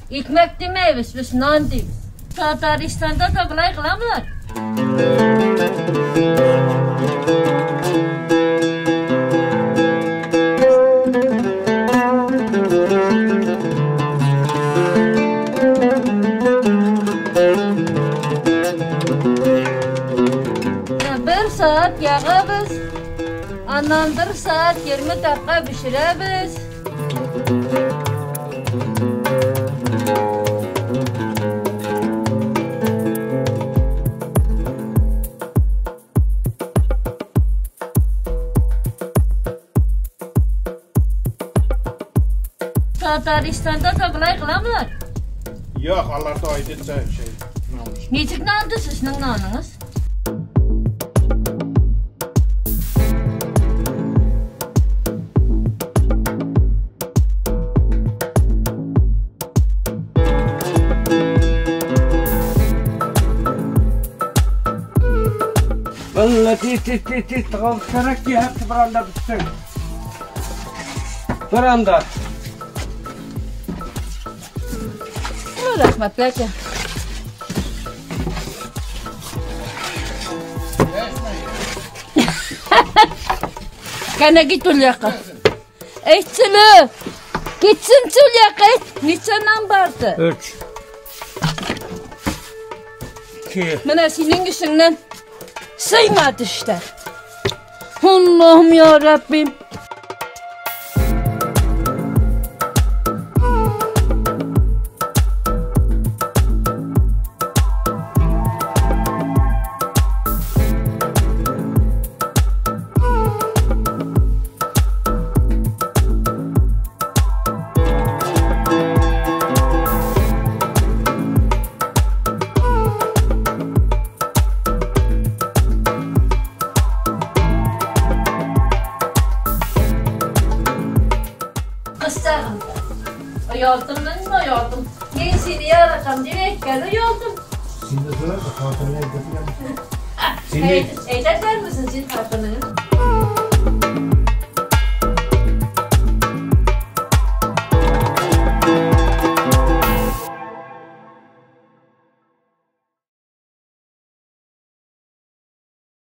Икмәк димәйбез, без нан дибез. Татарстанда да болай кыламылар. Бер сәгать ягабыз, аннан 1 сәгать 20 дәкыйка пешерәбез. Татарстанда да болай кыламылар. Юк, аларда ayrıca şey. Ничек нанды сезнең наныгыз? Vallahi tez tıkalsak ki hepsi bir anda bitsin. Bir anda. Rahmetli aka. Kana git ul yoqqa. Aytsili. Ketsinchi ul yoqqa. Necha non bordi? 3. 2. Mana sening ishingdan sig'madi işte. Allah'ım ya Rabbim. Uyaldım mı uyaldım? Men seni yarakam deb aytgan uyaldım. Sen de sorar da xotinini aytadigan. Aytadiganmisan sen xotinini?